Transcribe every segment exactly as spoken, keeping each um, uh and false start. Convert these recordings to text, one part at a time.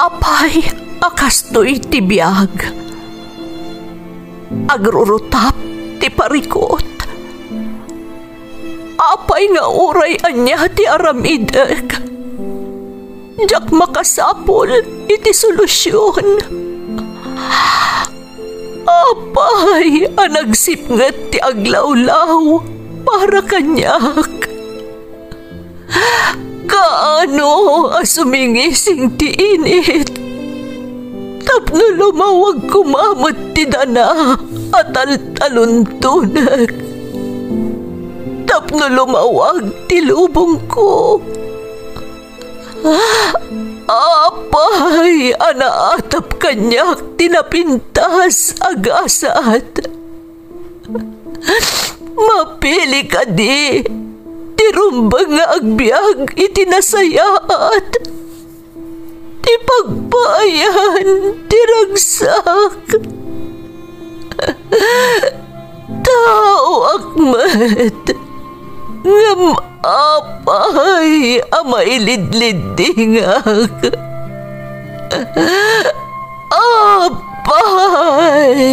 Apay a kastoy ti biag? Agrurutap ti parikut. Apay nga uray ania ti aramidek, diak makasapul iti solusion. Apay a nagsipnget ti aglawlaw para kaniak? Kaano a sumingising ti init tapno lumawag koma met ti dana a taltaluntonek, tapno lumawag ti lubongko? Apay a naatap kaniak ti napintas a gasat? Mapili kadi ti rumbeng nga agbiag iti nasayaat, ti pagpaayan ti ragsak? Taoak met, ngem apay a mailidliddingak? Apay!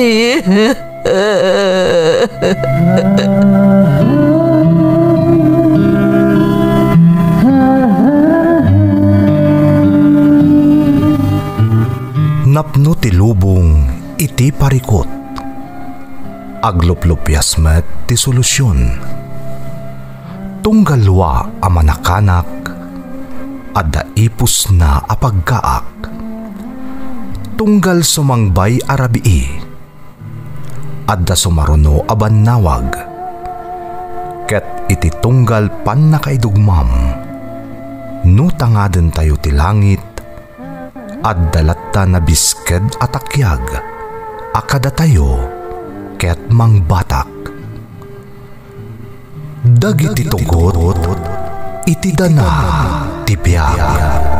Napno ti lubong iti parikut. Agluplupias met ti solusion. Tunggal lua a manakanak, adda ipusna a paggaak. Tunggal sumangbay a rabii, adda sumaruno a bannawag. Ket iti tunggal pannakaidugmam, no tangadentayo ti langit, adda latta nabisked a takiag a kadatayo ket mangbatak. Dagiti tugot iti dana ti biag.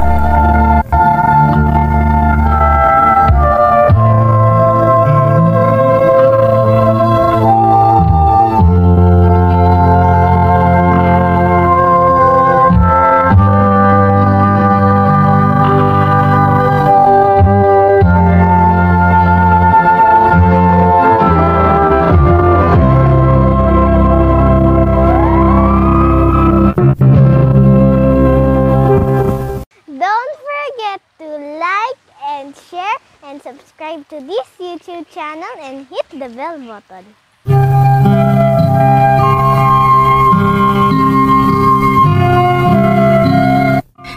Don't forget to like and share and subscribe to this YouTube channel and hit the bell button.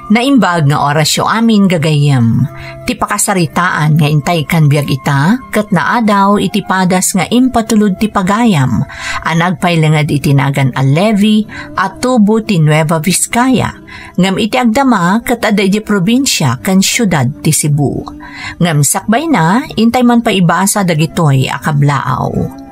Naimbag nga orasyo amin, gagayyem. Ti pakasaritaan nga intay kan biag ita, ket naadaw iti padas nga impatulod ti pagayam, a nagpailenged iti nagan a Levi, a tubo ti Nueva Vizcaya, ngem iti agdama ket adda idiay probinsia ken siudad ti Cebu. Ngem sakbayna, intay man pay ibasa dagitoy a kablaaw.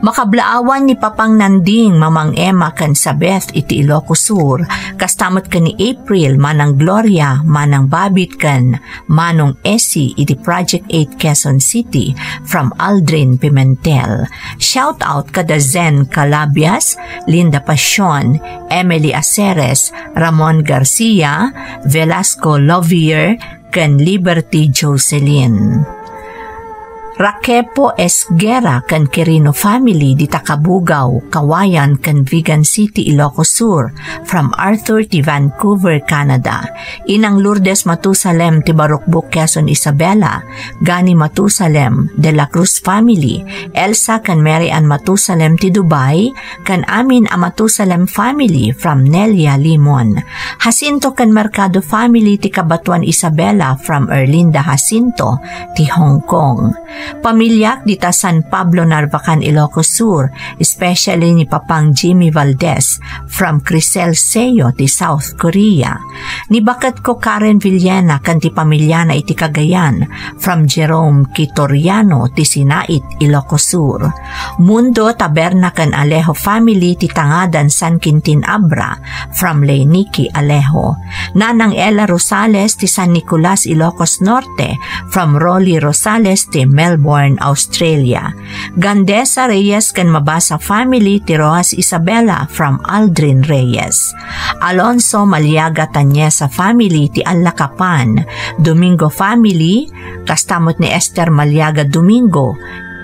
Makablaawan ni Papang Nanding, Mamang Emma, ken Sabeth iti Ilocos Sur, kasta met ken ni April, Manang Gloria, Manang Babit, ken Manong Esi iti Project eight Quezon City from Aldrin Pimentel. Shout out kada Zen Calabias, Linda Pasion, Emily Aceres, Ramon Garcia, Velasco Lovier, ken Liberty Jocelyn. Rakepo Esguerra ken Quirino family dita Cabugao, Cauayan, ken Vigan City, Ilocos Sur, from Arthur ti Vancouver, Canada. Inang Lourdes Matusalem ti Barukbuk, Quezon, Isabela, Gani Matusalem, De La Cruz family, Elsa ken Mary Ann Matusalem ti Dubai, ken amin a Matusalem family from Nelia Limon. Jacinto ken Mercado family ti Cabatuan, Isabela from Erlinda Jacinto ti Hong Kong. Pamiliak dita San Pablo, Narvacan, Ilocos Sur, especially ni Papang Jimmy Valdez from Crisel Seo ti South Korea. Ni baketko Karen Villena ken ti pamiliana iti Cagayan from Jerome Quitoriano ti Sinait, Ilocos Sur. Mundo Taberna ken Alejo family ti Tangadan, San Quintin Abra from Leynique, Alejo. Nanang Ella Rosales ti San Nicolas, Ilocos Norte from Rolly Rosales ti Mel Melbourne, Australia. Gandesa Reyes ken Mabasa family ti Rojas Isabela from Aldrin Reyes. Alonso Maliaga Tanyesa family ti Allacapan. Domingo family, kasta met ni Esther Maliaga Domingo,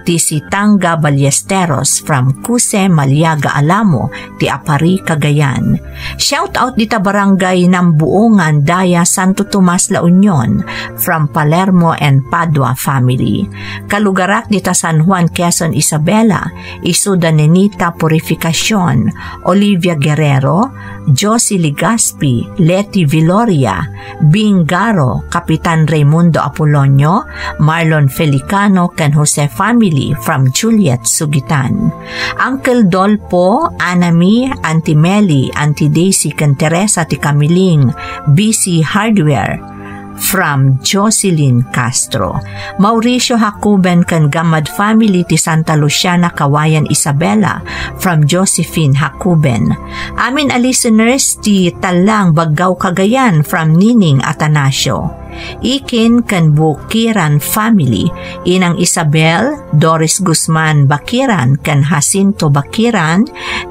ti Sitanga Ballesteros from Cuse Maliaga Alamo ti Aparri, Cagayan. Shout out dita barangay Nambuongan, Daya, Santo Tomas, La Union from Palermo and Padua family. Kalugarak dita San Juan, Quezon, Isabela, isuda Nenita Purificacion, Olivia Guerrero, Josie Legaspi, Leti Viloria, Bing Garo, Kapitan Raymundo Apolonio, Marlon Felicano, ken Jose family from Juliet, Sugitan. Uncle Dolpo, Anami, Auntie Meli, Auntie Daisy, ken Teresa ti Kamiling, B C Hardware, from Jocelyn Castro. Mauricio Jacoben ken Gamad family ti Santa Luciana, Kawayan, Isabela, from Josephine Jacoben. Amin a listeners ti Tallang, Baggao, Cagayan from Nining Atanasio. Ikin ken Bukiran family, Inang Isabel, Doris Guzman Bakiran ken Jacinto Bakiran,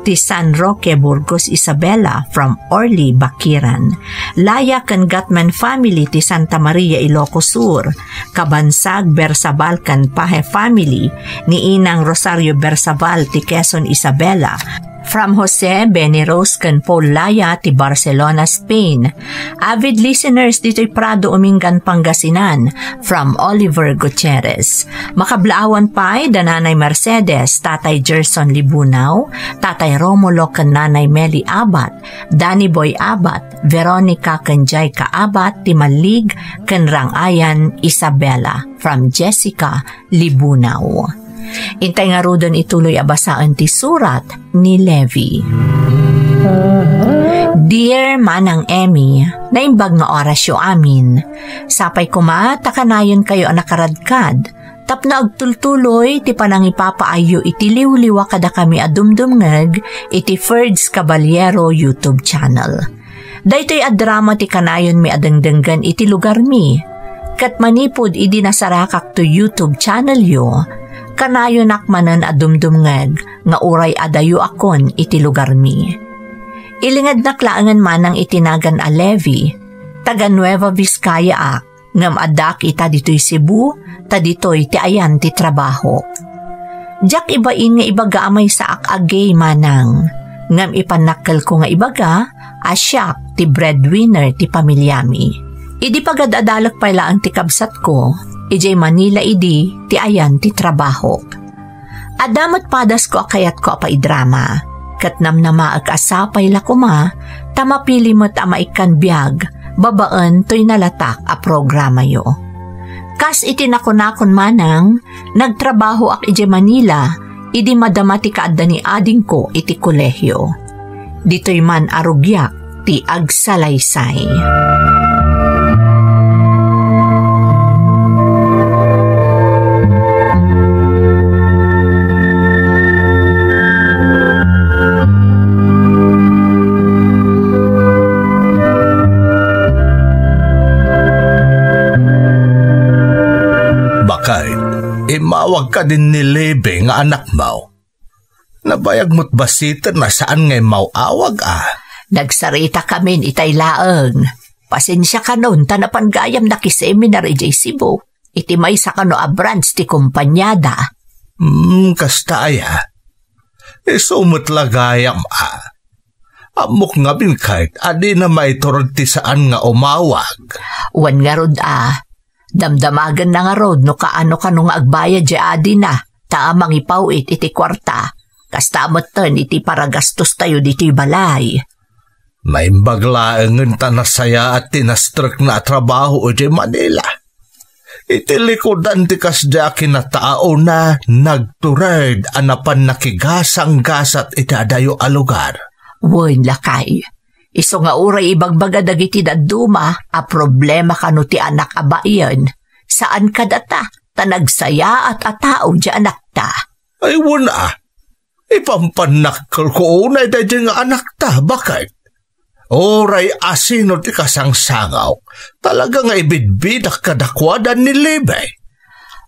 ti San Roque, Burgos, Isabela from Orly Bakiran. Laya ken Gatman family ti Santa Maria, Ilocos Sur, Kabansag, Bersabal ken Paje family ni Inang Rosario Bersabal ti Quezon, Isabela, from Jose, Benny Rose ken Paul Laya ti Barcelona, Spain. Avid listeners ditoy Prado, Umingan, Pangasinan, from Oliver Gutierrez. Makablaawan pay da Nanay Mercedes, Tatay Gerson Libunao, Tatay Romulo ken Nanay Meli Abat, Danny Boy Abat, Veronica ken Jaika Abat ti Mallig ken Rangayan, Isabela, from Jessica Libunao. Intay ngaruden ituloy a basaen ti surat ni Levi. Dear Manang Emmy, naimbag nga orasyo amin. Sapay koma ta kanayon kayo a nakaradkad tapno agtultuloy ti panangipapaayyo iti liwliwa kadakami a dumdumngeg iti Ferds Caballero YouTube channel. Daytoy a drama ti kanayonmi a dengdenggen iti lugarmi. Ket manipud idi nasarakak to YouTube channelyo, kanayonak manen a dumdumngeg nga uray adayoakon iti lugarmi. Ilingednak laengen manang iti nagan a Levi, taga Nueva Vizcayaak, ngem addaak ita ditoy Cebu, ta ditoy ti ayan ti trabahok. Diak ibain nga ibaga a maysaak a gay manang, ngem ipannakkelko nga ibaga a siak ti breadwinner ti pamilyami. Idi pagad-adalek pay laeng ti kabsatko, idiay Manila idi ti ayan ti trabahok. Adda met padasko a kayatko a paidrama, ket namnamaek a sapay la koma ta mapili met a maikkan biag babaen toy nalatak a programayo. Kas iti nakunakon manang, nagtrabahoak idiay Manila idi madama ti kaadda ni adingko iti kolehio. Ditoy man a rugiak ti agsalaysay. Bakay, immawag kadin ni Levi nga anakmo. Nabayag met basiten a saan nga immaw-awag a. Nagsaritakamin itay laeng. Pasensia kanon ta napan gayam nakiseminar idiay Cebu iti maysa kano a branch ti kompaniada. Hmm, kasta aya. Isu met la gayam a. Ammok ngamin ket a dina maiturod ti saan nga umawag. Wen ngarud a, damdamagenna ngarud no kaano kano nga agbayad diay adina, ta mangipaw-it iti kuarta. Kasta metten iti paragastostayo ditoy balay. Naimbag laengen ta nasayaat ti nastrekna a trabaho idiay Manila. Iti likudan ti kasdiay a kinataona, nagtured a napan nakigasanggasat iti adayo a lugar. Wen, lakay. Isu nga uray ibagbaga dagiti dadduma a problema kano ti anak a baien. Saan kadata, ta nagsayaat a tao diay anakta. Ay, wen a. Ipampannakkelko unay daydiay nga anakta, baket. Uray asino ti kasangsangaw, talaga nga ibidbidak kadakuada ni Levi.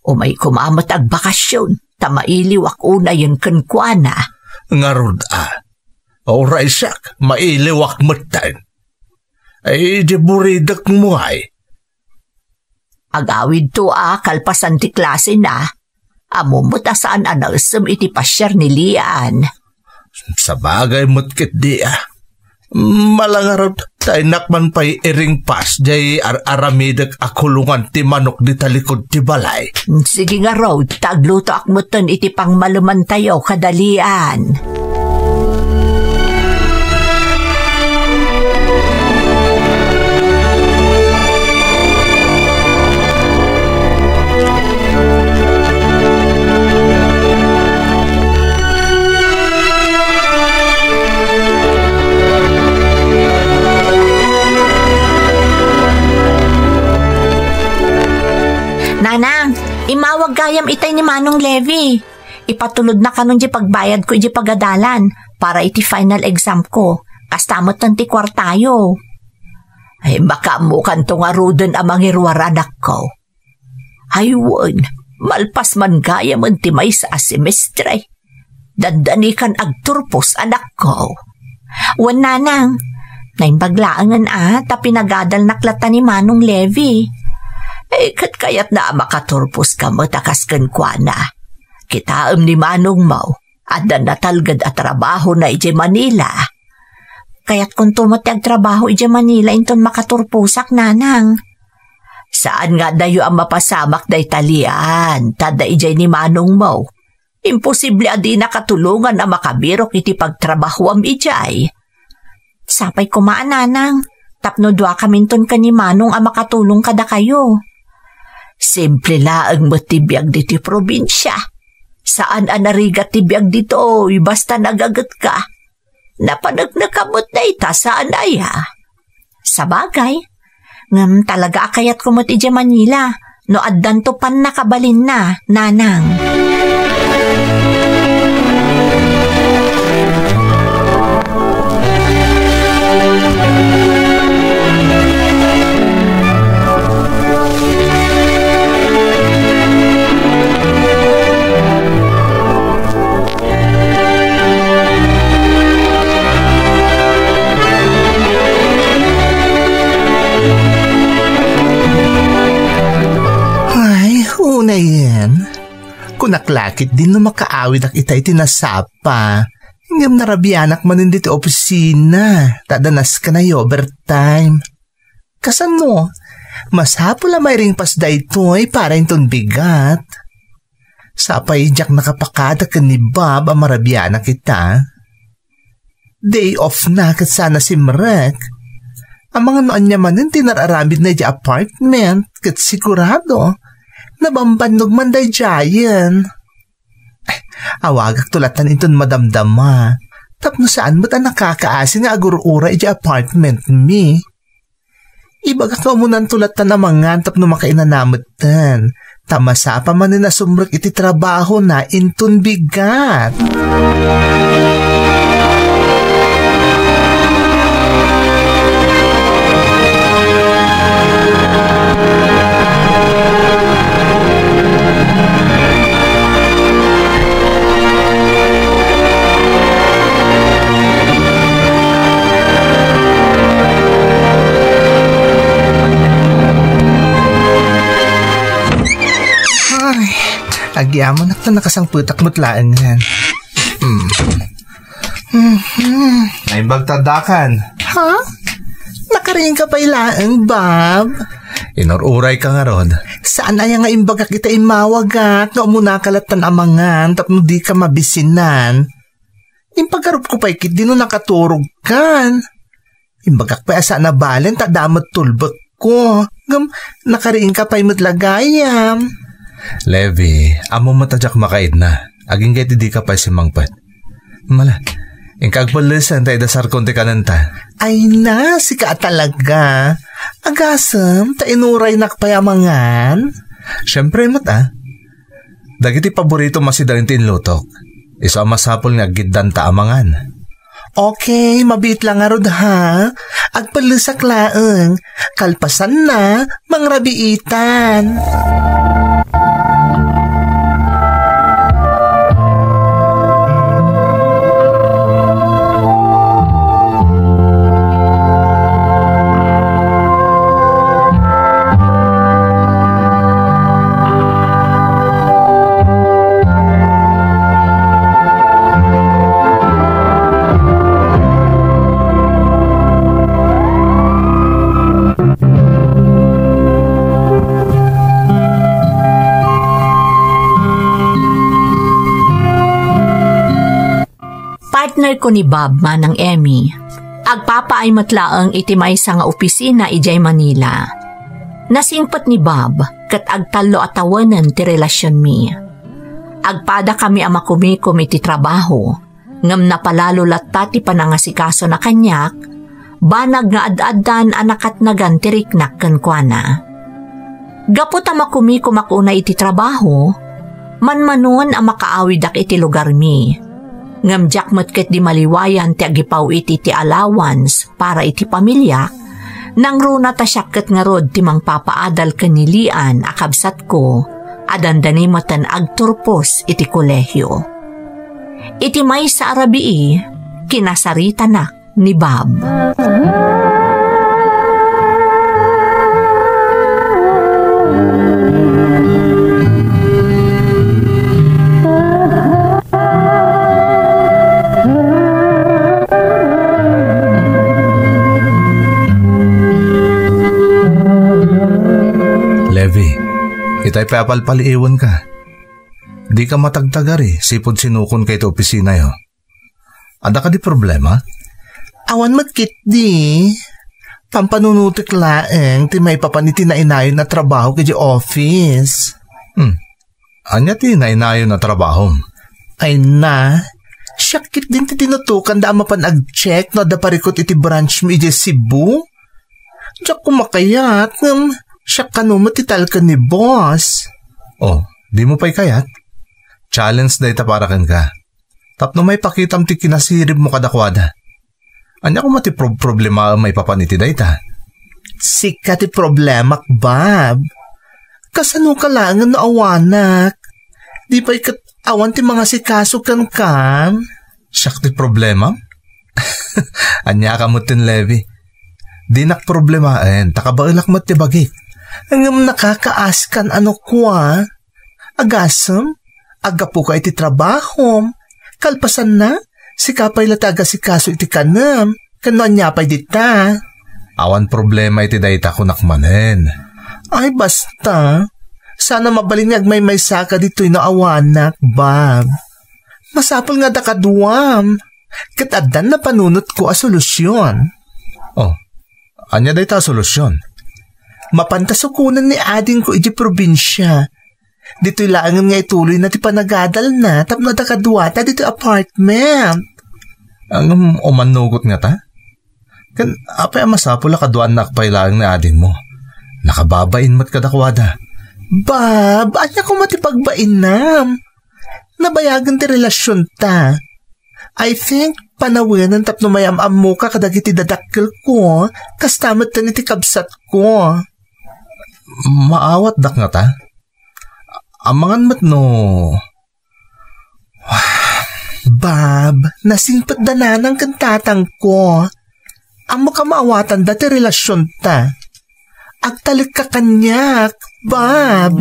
Umay koma met agbakasyon, ta mailiwak unayen kenkuana. Ngarud a, uray siak, mailiwak metten. Ay, di buridek mo ay. Agawidto a kalpasan ti klasena. Ammom met a saan a naessem iti pasiar ni Lian. Sabagay met ketdi a. Malangarod, ta innak man pay iringpas jay ar-aramidek a kulongan ti manok di talikod ti balay. Sige ngarud, ta aglutoak metten iti pangmalemantayo kada Lian. Nanang, imawag gayam itay ni Manong Levi. Ipatulodna kanon di pagbayadko iti pagadalan para iti final exam ko. Kasta metten ti kuartayo. Ay, makaammokanto ngaruden a mangiruar, anakko. Ay, wen, malpas man gayamen ti maysa a semestre. Dandanikan agturpos, anakko. Wen, nanang, naimbag laengen a, ta pinagadalnak latta ni Manong Levi. Eh, ket kayatna a makaturposka met a kas kenkuana. Kitaem ni manongmo, adda natalged a trabahona idiay Manila. Kayatkonto met ti agtrabaho idiay Manila inton makaturposak, nanang. Saan nga adayo a mapasamak dayta Lian, ta adda idiay ni manongmo. Imposible a dinaka tulongan a makabirok iti pagtrabahoam idiay. Sapay koma a, nanang, tapno duakaminton ken ni manong a makatulong kadakayo. Simple laeng met ti biag ditoy probinsia. Saan a narigat ti biag ditoy, basta nagagetka. Napaneknekam met dayta, saan aya? Sabagay, ngem talaga a kayatko met idiay Manila no addanto pannakabalinna, nanang. Ay, unayen. Kunak la ketdin no makaawidak itay ti nasapa. Ngem narabianak manen ditoy opisina, ta adda nasken a overtime. Kasano? Masapul a mairingpas daytoy para inton bigat. Sapay diak nakapakada ken ni Bob a marabianak ita. Day off na ket saan a simrek. Amangan no ania manen ti nararamidna idiay apartment ket sigurado nabambannog man daydiayen. Eh, awagakto latta inton madamdama tapno saan met a nakakaasin nga agur-uray idiay apartment mi. Ibagak nga umunanto latta a mangan tapno makainana metten. Ta masapa manen a sumrek iti trabahona inton bigat. Ay, agyamanak ta nakasangpetak met laengen. Hmm. Mhm. Naimbag ta addakan. Ha? Nakariingka pay laeng, Bob? Inur-urayka ngarud. Saan aya nga imbagak ita immawagak nga umunaka latta a mangan tapno dika mabisinan? Impagarupko pay ketdi no nakaturogkan. Imbagak pay a saan a balen ta adda met tulbekko. Ngem nakariingka pay met la gayam. Levi, ammom met a diak makaidna. Agingga iti dika pay simmangpet. Mala, inka agpellesen ta idasarkon ti kanenta. Ay na, sika a talaga. Agasem ta inuraynak pay a mangan? Siempre met a. Dagiti paboritom a sideng ti inlutok. Isu a masapul nga aggiddanta a mangan. Okay, mabiit la ngarud ha. Agpellesak laeng. Kalpasanna, mangrabiitan. Ko ni Bob, Manang Emmy. Agpapaay met laeng iti maysa nga opisina idiay Manila. Nasingpet ni Bob ket agtallo a tawenen ti relasionmi. Agpadakami a makumikom iti trabaho, ngem napalalo latta ti panangasikasona kaniak, banag nga ad-addan a nakatnagan ti riknak kenkuana. Gapu ta makumikomak unay iti trabaho, manmanon a makaawidak iti lugarmi. Ngem diak met ketdi maliwayan ti agipaw-it iti allowance para iti pamiliak, nangruna ta siak ket ngarud ti mangpapaadal ken ni Lian a kabsatko a dandani metten agturpos iti kolehio. Iti maysa a rabii, kinasaritanak ni Bob. Levi, itay pay a palpaliiwenka. Dika matagtagari, sipud sinukonka iti opisinayo. Adda kadi problema? Awan met ketdi. Pampanunotek laeng ti maipapan iti nainayon a trabaho idiay office. Hmm. Ania ti nainayon a trabahom? Ay na, siak ketdin ti tinutokan da a mapan ag-check no adda parikut iti branch mi idiay Cebu. Diak koma kayat, ngem siak kano met ti talken ni boss. Oh, dimo pay kayat? Challenge dayta para kenka. Tapno maipakitam ti kinasiribmo kadakuada. Ania koma ti prob-, problemaem maipapan iti dayta? Sika ti problemak, Bob. Kasanoka laengen no awanak? Di pay ket awan ti mangasikaso kenka? Siak ti problema? Ania ka met ten, Levi? Dinak problemaen, ta kabaelak met ti bagik. Ngem nakakaaskan a no kua? Agasem, aggapuka iti trabahom. Kalpasanna, sika pay la ti agasikaso iti kanem, ken no ania pay dita. Awan problema iti dayta, kunak manen. Ay, basta. Sana mabalin nga agmaymaysaka ditoy no awanak, Bob. Masapul nga adda kaduam, ket addan napanunotko a solusion. Oh, ania dayta a solusion? Mapanta sukonen ni adingko idiay probinsia. Ditoy laengen nga ituloyna ti panagadalna tapno adda kaduata ditoy apartment. Ngem umannugot ngata? Ken apay a masapul a kaduaannak pay laeng ni adingmo? Nakababain met kadakuada. Bob, ania koma ti pagbainam? Nabayagen ti relasionta. I think, panawenen tapno mayam-ammoka kadagiti dadakkelko, kasta metten iti kabsatko. Maawatdak ngata? Amangan met no. Bob, nasingpetda nanang ken tatangko. Ammoka maawatanda ti relasionta. Agtalekka kaniak, Bob.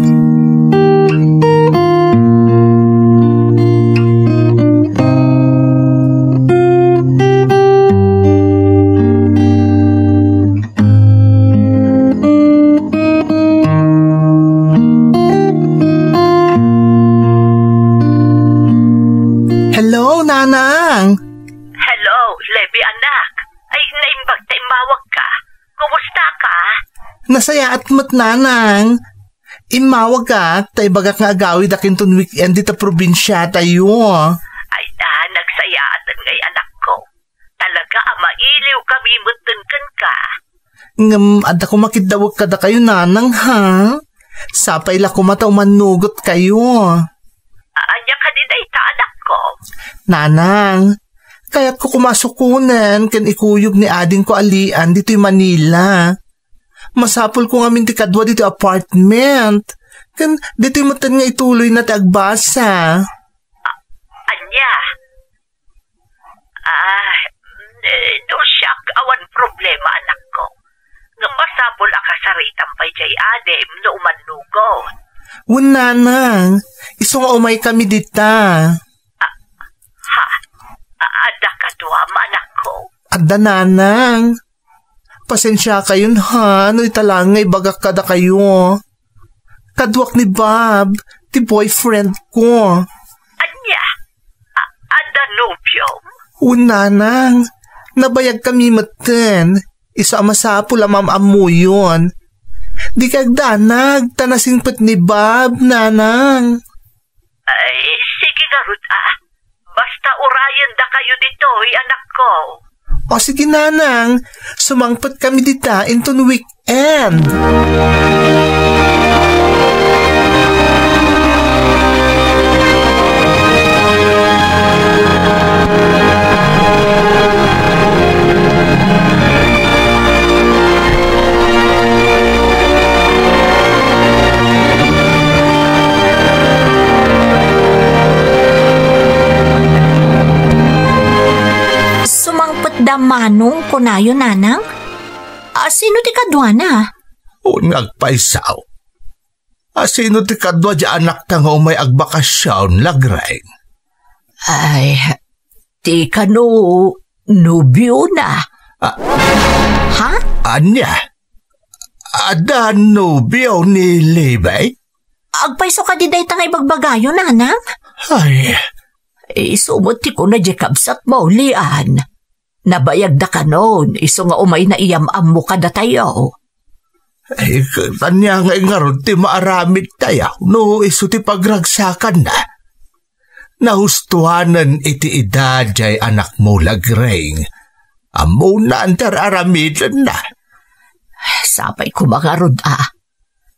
Hello, Nanang! Hello, Levi anak. Ay, naimbag ta immawagka. Kumusta ka? Nasayaat met, Nanang. Immawagak ta ibagak nga agawidak inton weekend dita probinsiatayo. Ay, ah, nagsayaaten ngay, anakko. Talaga a mailiw kami metten kenka. Ngem adda koma kiddawek kadakayo, Nanang, ha? Sapay la koma ta umannugot kayo. Ania kadi dayta, anakko? Nanang, kayatko koma sukonen ken ikuyog ni adingko a Lian ditoy Manila. Masapulko ngamin ti kadua ditoy apartment. Ken ditoy metten nga ituloyna ti agbasa. Ania? Ah, eh, no siak, awan problema, anakko. Ngem masapul a kasaritam pay diay adim no umannugot. Wen, Nanang, isu nga umaykami dita. Ah, ha? Ah, adda kaduam, anakko? Adda, Nanang. Pasensiakayon, ha, no ita laeng nga ibagak kadakayo. Kaduak ni Bob, ti boyfriend ko. Ania? A-, adda nobiom? Wen, nanang, nabayagkami metten. Isu a masapul a maam-ammoyon. Dika agdanag, ta nasingpet ni Bob, nanang. Ay, sige ngarud, a. Basta urayendakayo ditoy, anakko. O sige, nanang, sumangpetkami dita inton weekend. Sumangpet da Manong, kunayo, nanang? A, sino ti kaduana? Wen nga agpaysaw. A, sino ti kadua diay anakta nga umay agbakasion, Lagreng? Ay, ti kano nobiona. A, ha? Ania? Adda nobio ni Libay? Agpayso kadi dayta nga ibagbagayo, nanang? Ay. Isu met ti kuna diay kabsatmo, Lian. Nabayagda kanon, isu nga umayna iyam-ammo kadatayo. Ay, ket ania ngay ngarud ti maaramidtayo no isu ti pagragsakanna? Nahustoanen iti edad diay anakmo, Lagreng. Ammonan ti ar-aramidenna. Sapay koma ngarud, a.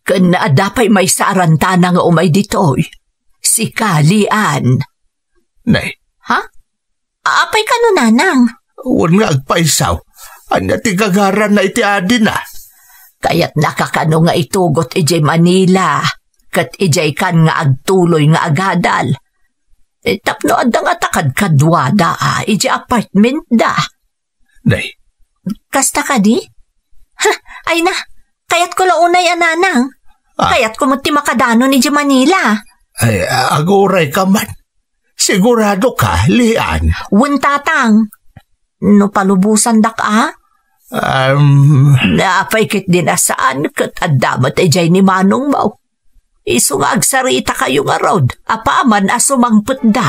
Ken adda pay maysa a rantana nga umay ditoy. Sika, Lian. Nay. Ha? Apay kano, nanang? Wen nga agpaysaw. Ania ti gagaranna iti adina? Kayatnaka kano nga itugot idiay Manila, ket idiay kan nga agtuloy nga agadal. Eh, tapno adda ngata kadkaduada, a, idiay apartmentda. Nay. Kasta kadi? Ha, ay na, kayatko la unay a, nanang. A. Kayatko met ti makadanon idiay Manila. Ay, agurayka man. Siguradoka, Lian? Wen, tatang. No palubosandak, a? Um. Apay ketdin a saan ket adda met idiay ni manongmo. Isu nga agsaritakayo ngarud, apaman a sumangpetda.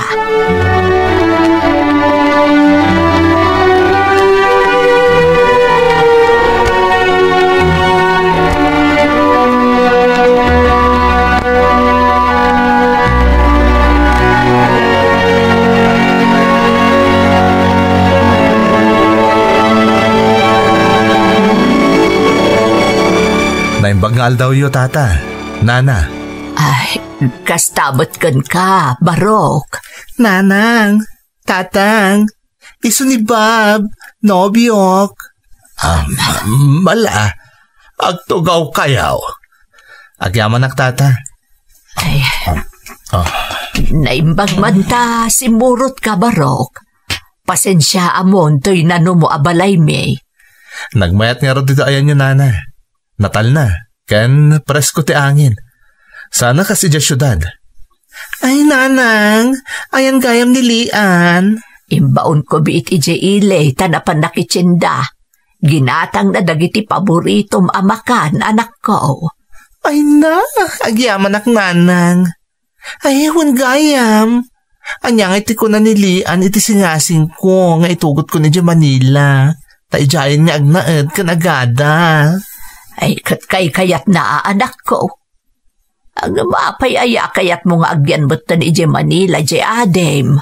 Naimbag nga aldawyo, Tata. Nana. Ay, kasta met kenka, Barok. Nanang, Tatang, isu ni Bob, nobiok. Ah, ma-, mala, agtugawkayo. Agyamanak, Tata. Ay. Ah. Naimbag man ta simmurotka, Barok. Pasensiaamon toy nanumo a balaymi. Nagmayat ngarud ditoy ayanyo, Nana. Natalna, ken presko ti angin. Sana kas idiay siudad. Ay, Nanang, ayan gayam ni Lian. Imbaonko biit idiay ili ta napan nakitienda. Ginatangna dagiti paboritom a makan, anakko. Ay na, agyamanak, Nanang. Ay, wen gayam. Ania ngay ti kuna ni Lian iti singasingko nga itugotko idiay Manila? Ta idiayen nga agnaed ken agada. Ay, ket kaykayatna a, anakko. Ngem apay aya a kayatmo nga agyan metten idiay Manila, idiay adim?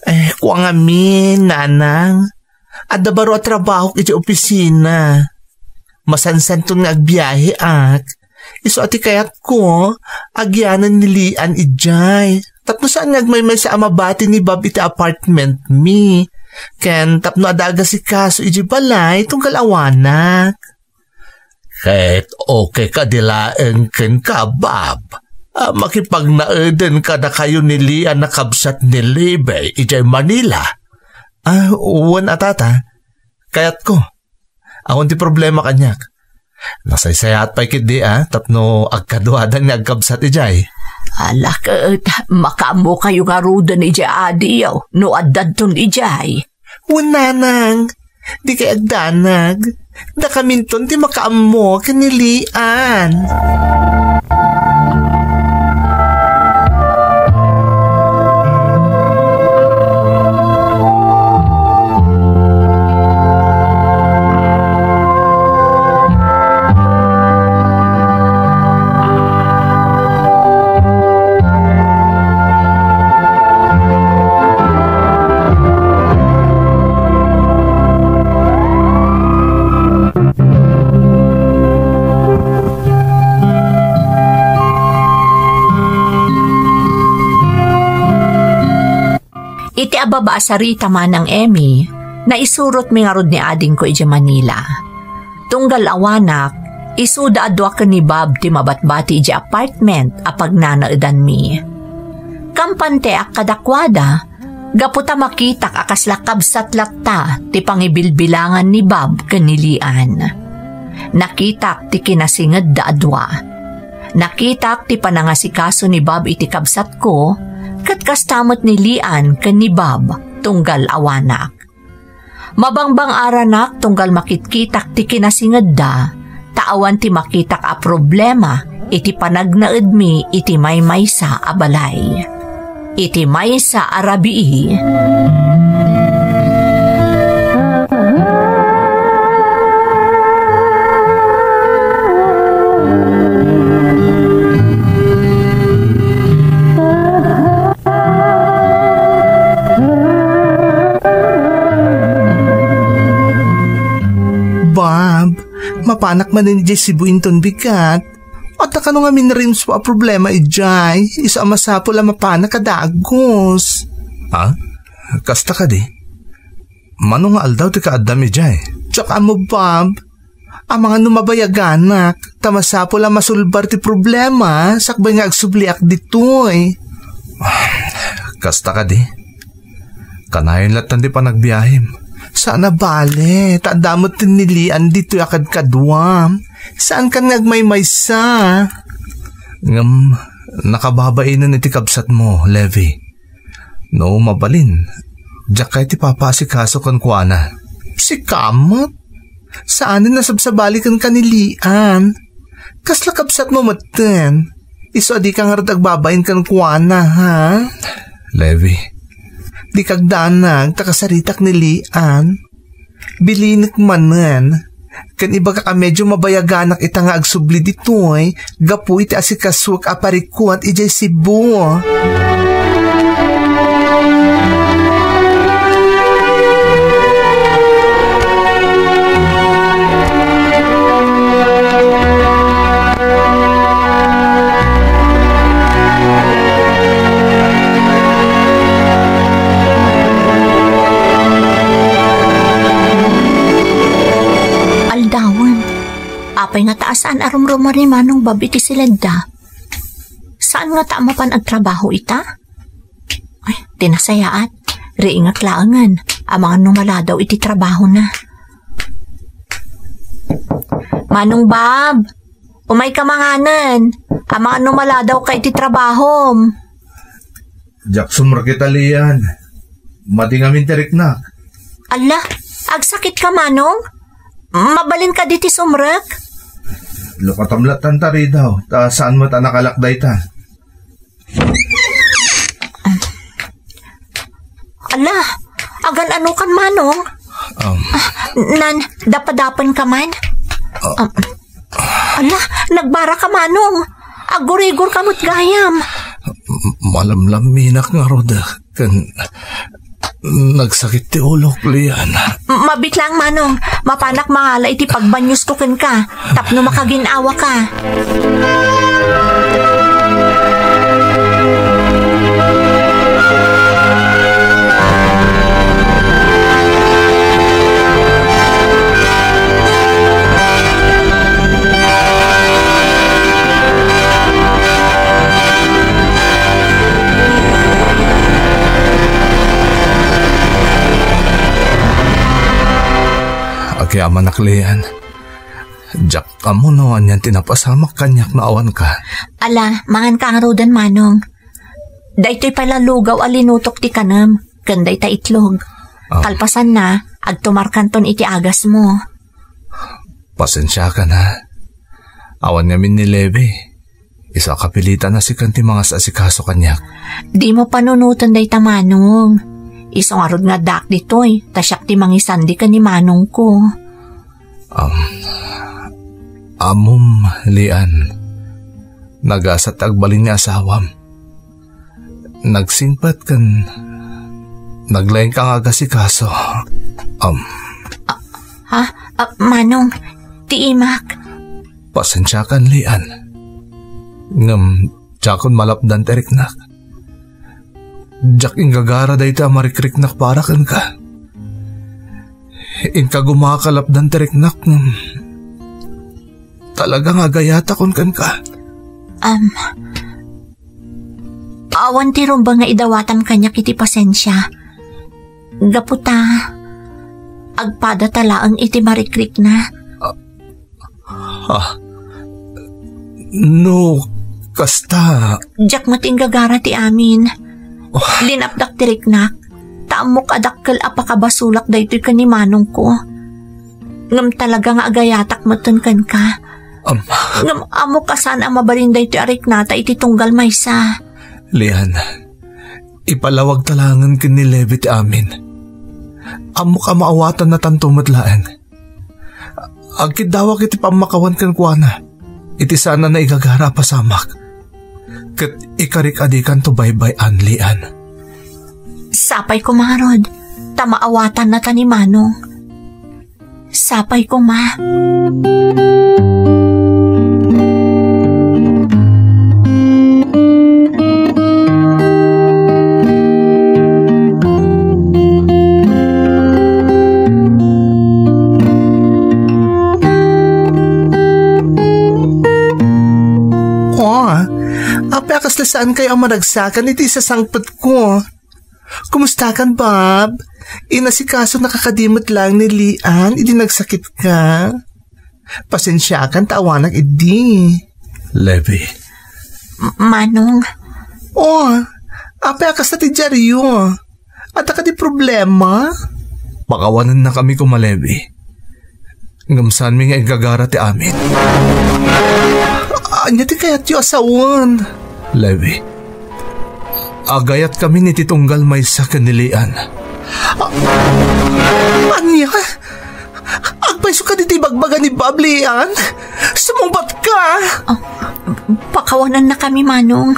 Eh, kua ngamin, Nanang. Adda baro a trabahok idiay opisina. Masansanton nga agbiaheak. Isu a ti kayatko, agyanen ni Lian idiay. Tapno saan nga agmaymaysa a mabati ni Bob iti apartment mi. Ken tapno adda agasikaso idiay balay, tunggal awanak. Ket okay kadi laeng kenka, Bob, a makipagnaeden kadakayo ni Lian a kabsat ni Libay idiay Manila? Ah, wen a, Tata. Kayatko. Awan ti problema kaniak. Nasaysayaat pay ketdi a, tapno agkaduadan nga agkabsat idiay. Ala ket, makaammokayo ngaruden idiay adiyo, no addanton idiay. Wen, Nanang, dikay agdanag. Dakaminton ti makaammo ken ni Lian. a baba a sarita, Manang Emmy, naisurotmi ngarud ni adingko idiay Manila. Tunggal awanak, isuda a dua ken ni Bob ti mabatbati idiay apartment a pagnanaedanmi. Kampanteak kadakuada, gapu ta makitak a kasla kabsat latta ti pangibilbilangan ni Bob ken ni Lian. Nakitak ti kinasingedda a dua. Nakitak ti panangasikaso ni Bob iti kabsatko, ket kasta met ni Lian ken ni Bob tunggal awanak. Mabangbang-aranak tunggal makitkitak ti kinasingedda, ta awan ti makitak a problema iti panagnaedmi iti maymaysa a balay. Iti maysa a rabii. Bob, mapanak manen idiay Cebu inton bigat. Adda kano ngamin rimswa a problema idiay, isu a masapul a mapanak a dagus. Ha? Kasta kadi? Mano nga aldaw ti kaaddam idiay? Diak ammo, Bob. Amangan no mabayaganak, ta masapul a masulbar ti problema sakbay nga agsubliak ditoy. Kasta kadi? Kanayon lattan ti panagbiahim. Saan a bale, ta adda met ni Lian ditoy a kadkaduam. Saankan nga agmaymaysa. Ngem, nakababainen iti kabsatmo, Levi. No mabalin, diak kayat ti papaasikaso kenkuana. Sika met? Saanen a sabsabali kenka ni Lian. Kasla kabsatmo metten. Isu a dika ngarud agbabain kenkuana, ha? Levi. Dika agdanag ta kasaritak ni Lian. Bilinek manen. Ken ibagak a medio mabayaganak ita nga agsubli ditoy gapu iti asikasuek a parikut idiay Cebu. Aldawen. Apay ngata a saan a rumrumar ni Manong Bob iti siledda? Saan ngata a mapan agtrabaho ita? Ay, ti nasayaat. Riingak laengen. Amangan no maladaw iti trabahona. Manong Bob, umayka manganen. Amangan no maladawka iti trabahom. Diak sumrekit a Lian. Madi ngamin ti riknak. Alla, agsakitka, Manong? Mabalin kadi ti sumrek? Lukatam lattan ta ridaw, ta saan met a nakalak dayta. Alla, agan-anokan, Manong? Um. Ah, nan, dapadapanka man? Ah. Um. Ala, nagbaraka, Manong. Aggurigorka met gayam. Malamlaminak ngarud, ken nagsakit ti ulok, Lian. Mabiit laeng, Manong. Mapanak mangala iti pagbanyusko kenka, tapno makagin-awaka. Agyamanak, Lian. Diak ammo no anian ti napasamak kaniak no awanka. Ala, manganka ngaruden, Manong. Daytoy pay la lugaw a linutok ti kanem, ken dayta itlog. Ah. Kalpasanna, agtumarkanton iti agasmo. Pasensiakan, ha. Awan ngamin ni Levi. Isu a kapilitan a sikan ti mangas-asikaso kaniak. Dimo panunoten dayta, Manong. Isu ngarud nga addaak ditoy, ta siak ti mangisandi ken ni Manongko. Um, ammom, Lian, nagasat ti agbalin nga asawam. Nagsingpet ken naglaingka nga agasikaso. Um. Ah, ha? Ah, Manong, ti imak. Pasensiakan, Lian. Ngem, diakon malapdan ti riknak. Diak inggagara daytoy a marikriknak para kenka. Inka gumakalapdan ti riknak ngem talaga nga agayatakon kenka. Um, awan ti rumbeng nga idawatam kaniak iti pasensia. Gapu ta, agpadata laeng iti marikrikna. Ah, no, kasta. Diak met inggagara ti amin. Oh. Linapdak ti riknak, ta ammok a dakkel a pakabasolak daytoy ken ni manongko. Ngem talaga nga agayatak metten kenka. Am- Ngem ammok a saan a mabalin daytoy a riknata iti tunggal maysa. Lian, ipalawagta laengen ken ni Levi ti amin. Ammok a maawatannatanto met laeng. Agkiddawak iti pammakawan kenkuana, iti saan a naigagara a pasamak. Ket ikarik a dikanto baybay-an, Lian. Sapay koma ngarud, ta maawatannata ni manong. Sapay koma. Oh, apay a kasla saankayo a maragsakan iti sasangpetko? Kumustakan, Bob? Inasikaso na ka kadi met laeng ni Lian idi nagsakitka? Pasensiakan ta awanak idi. Levi. M-, Manong. Oh, apay a kasta ti diario? Adda kadi problema? Pakawanennakami koma, Levi. Ngem saanmi nga inggagara ti amin. Ania ti kayatyo a sawen? Levi, agayatkamin iti tunggal maysa ken ni Lian. A-, ania? Agpayso kadi ti ibagbaga ni Bob, Lian? Sumungbatka? Ah, pakawanennakami, Manong.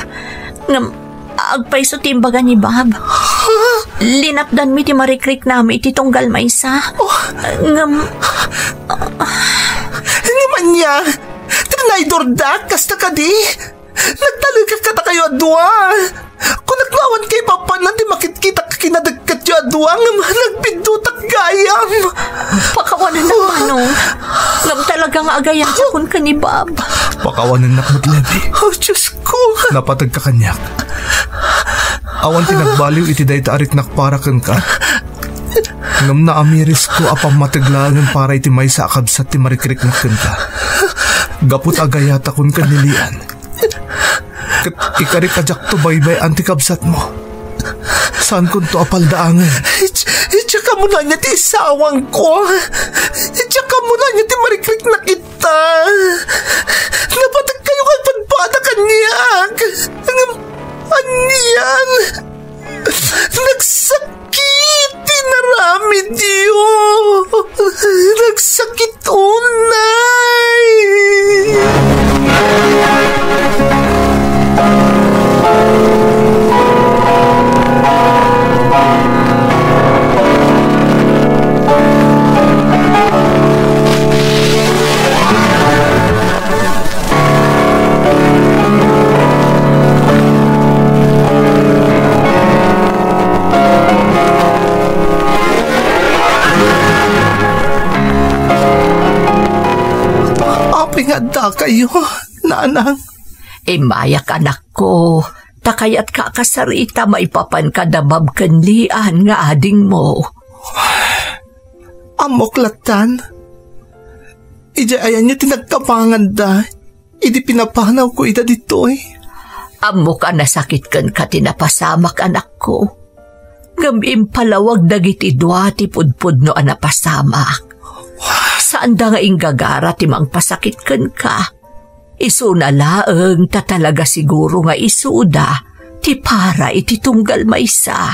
Ngem, agpayso ti imbaga ni Bob. Linapdanmi ti marikriknami iti tunggal maysa. Oh. Ngem, ngem ania? Trinaydordak, kasta kadi? Nagtalekak kadakayo a dua. Kunak no awankayo papanan ti makitkitak kadagitoy a dua ngem nagpiddotak gayam. Pakawanennak, Manong. Ngem talaga nga agayatakon ken ni Bob. Pakawanennak met, Levi. Oh, Diosko. Napategka kaniak. Awan ti nagbaliw iti dayta a riknak para kenka. Ngem naamirisko a pammateg laengen para iti maysa a kabsat ti marikriknak kenka. Gapu ta agayatakon ken ni Lian. Ket ikarik a diakto baybay-an ti kabsatmo. Saankonto a paldaangen. Iti, iti kamuna niya ti isawangko. Iti kamuna niya ti marikriknak ita. Napategkayo nga agpadpada kaniak. Ngem, anian? Nagsakit ti naramidyo. Nagsakit unay. Apay nga addakayo, nanang? Immayak, anakko, ta kayatka a kasarita maipapan kada babken Lian nga adingmo. Ammok lattan. Idiay ayanyo ti nagkabanganda idi pinapanawko ida ditoy. Ammok a nasakit kenka ti napasamak, anakko. Ngem impalawag dagiti dua ti pudpudno a napasamak. Saanda nga inggagara ti mangpasakit kenka. Isuna laeng ta talaga siguro nga isuda ti para iti tunggal maysa.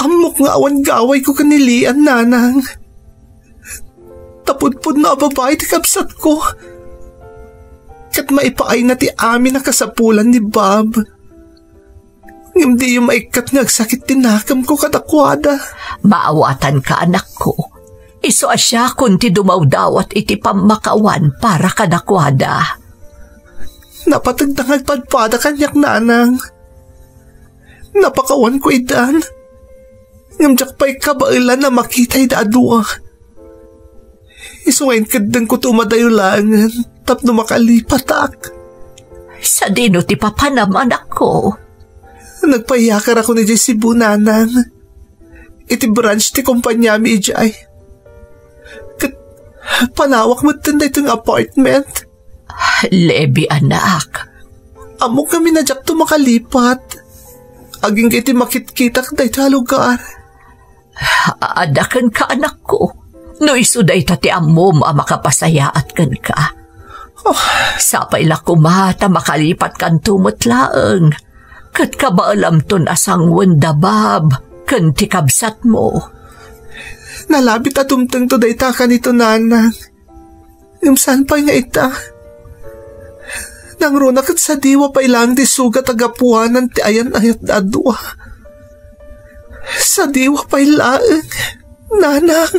Ammok nga awan gawayko ken ni Lian, nanang. Ta pudpudno a babai ti kabsatko. Ket maipaayna ti amin a kasapulan ni Bob. Ngem diyo maikkat nga agsakit ti nakemko kadakuada. Maawatanka, anakko. Isu a siakon ti dumawdawat iti pammakawan para kadakuada. Napateg ta nga agpadpada kaniak, nanang. Napakawanko idan. Ngem diak pay kabaelan a makita ida a dua. Isu nga inkeddengko ti umadayo laengen tapno makalipatak. Sadino ti papanam, anakko? Nagpayakarako idiay Cebu, nanang. Iti branch ti kompaniami idiay. Ket panawak metten daytoy nga apartment. Levi, anak. Ammok ngamin a diakto makalipat. Agingga iti makitkitak daytoy a lugar. Adda kenka, anakko. No isu dayta ti ammom a makapasayaat kenka. Oh. Sapay la koma ta makalipatkanto met laeng. Ket kabaelamton a sanguen da Bob ken ti kabsatmo. Nalabit a dumtengto dayta kanito, nanang. Ngem saan pay nga ita? Nangruna ket sadiwa pay laeng ti sugat a gapuanan ti ayan-ayatda a dua. Sadiwa pay laeng, nanang.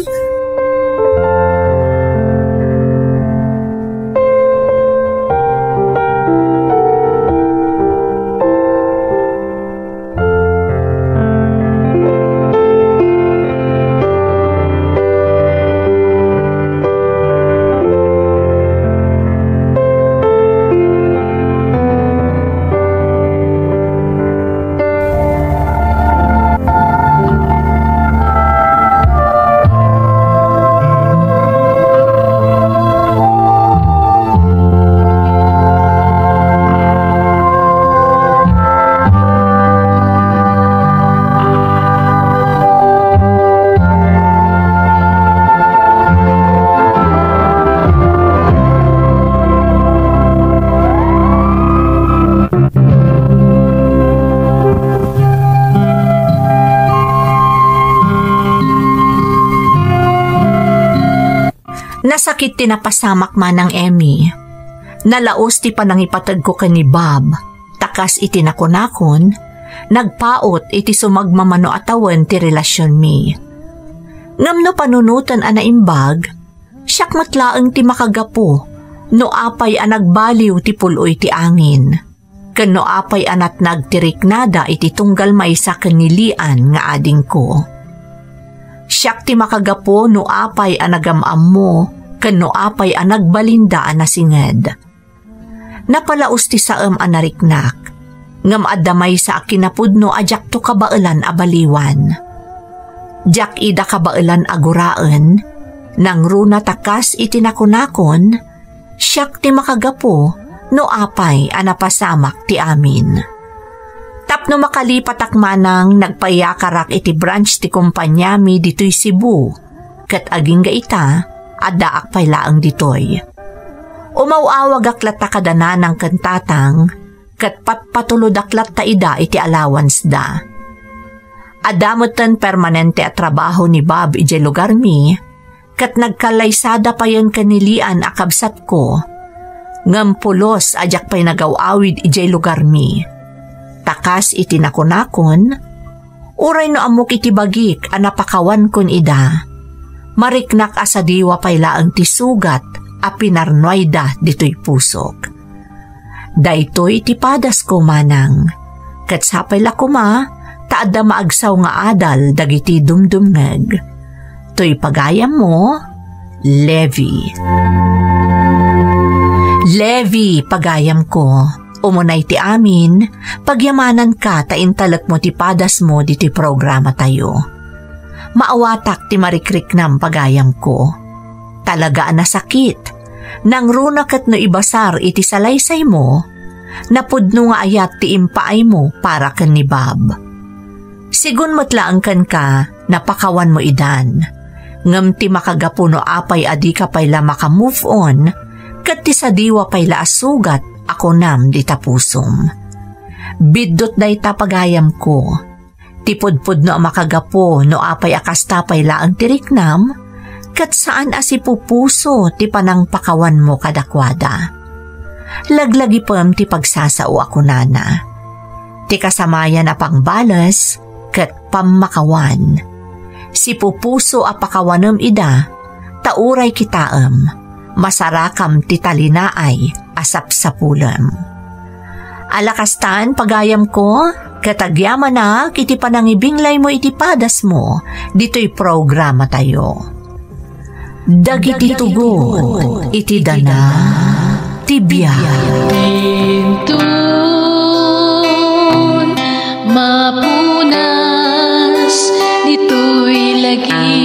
Nasakit ti napasamak, Manang Emmy. Nalaus ti panangipategko ken ni Bob, ta kas iti nakunakon, nagpaut iti sumagmamano a tawen ti relasionmi. Ngem no panunoten a naimbag, siak met laeng ti makagapu no apay a nagbaliw ti pul-oy ti angin. Ken no apay a natnag ti riknada iti tunggal maysa ken ni Lian nga adingko. Siak ti makagapu no apay a nagam-ammo ken no apay a nagbalinda a nasinged. Napalaus ti saem a nariknak, ngem adda maysa a kinapudno a diakto kabaelan a baliwan. Diak ida kabaelan a guraen, nangruna ta kas iti nakunakon, siak ti makagapu no apay a napasamak ti amin. Tapno makalipatak manang, nagpaiyakarak iti branch ti kompaniami ditoy Cebu, ket agingga ita, addaak pay laeng ditoy. Umaw-awagak latta kada nanang ken tatang, ket patpatulodak latta ida iti allowance-da. Adda metten permanente a trabaho ni Bob idiay lugarmi, ket nagkallaysada payen ken ni Lian a kabsatko. Ngem pulos a diak pay nagaw-awid idiay lugarmi. Ta kas iti nakunakon, uray no ammok iti bagik a napakawankon ida, mariknak a sadiwa pay laeng ti sugat a pinarnuayda ditoy pusok. Daytoy ti padasko, manang, ket sapay la koma ta adda maagsaw nga adal dagiti dumdumngeg. Toy pagayammo, Levi. Levi, pagayamko, umunay ti amin, pagyamananka ta intalekmo ti padasmo ditoy programatayo. Maawatak ti marikriknam, pagayamko. Talaga a nasakit. Nangruna ket no ibasar iti salaysaymo, napudno nga ayat ti impaaymo para ken ni Bob. Sigun met laeng kenka, napakawanmo idan. Ngem ti makagapu no apay a dika pay la maka-move on, ket ti sadiwa pay la a sugat a kunam dita pusom. Biddut dayta, pagayamko. Ti pudpudno a makagapu no apay a kasta pay laeng ti riknam, ket saan a sipupuso ti panangpakawanmo kadakuada. Laglagipem ti pagsasao a kunana. Ti kasamayan a pangbales ket pammakawan. Sipupuso a pakawanem ida, ta uray kitaem, masarakam ti talinaay a sapsapulem. Ala kastan, pagayamko, ket agyamanak iti panangibinglaymo iti padasmo ditoy programatayo. Dagiti tugot iti dana ti biag. Inton mapunas ditoy lagi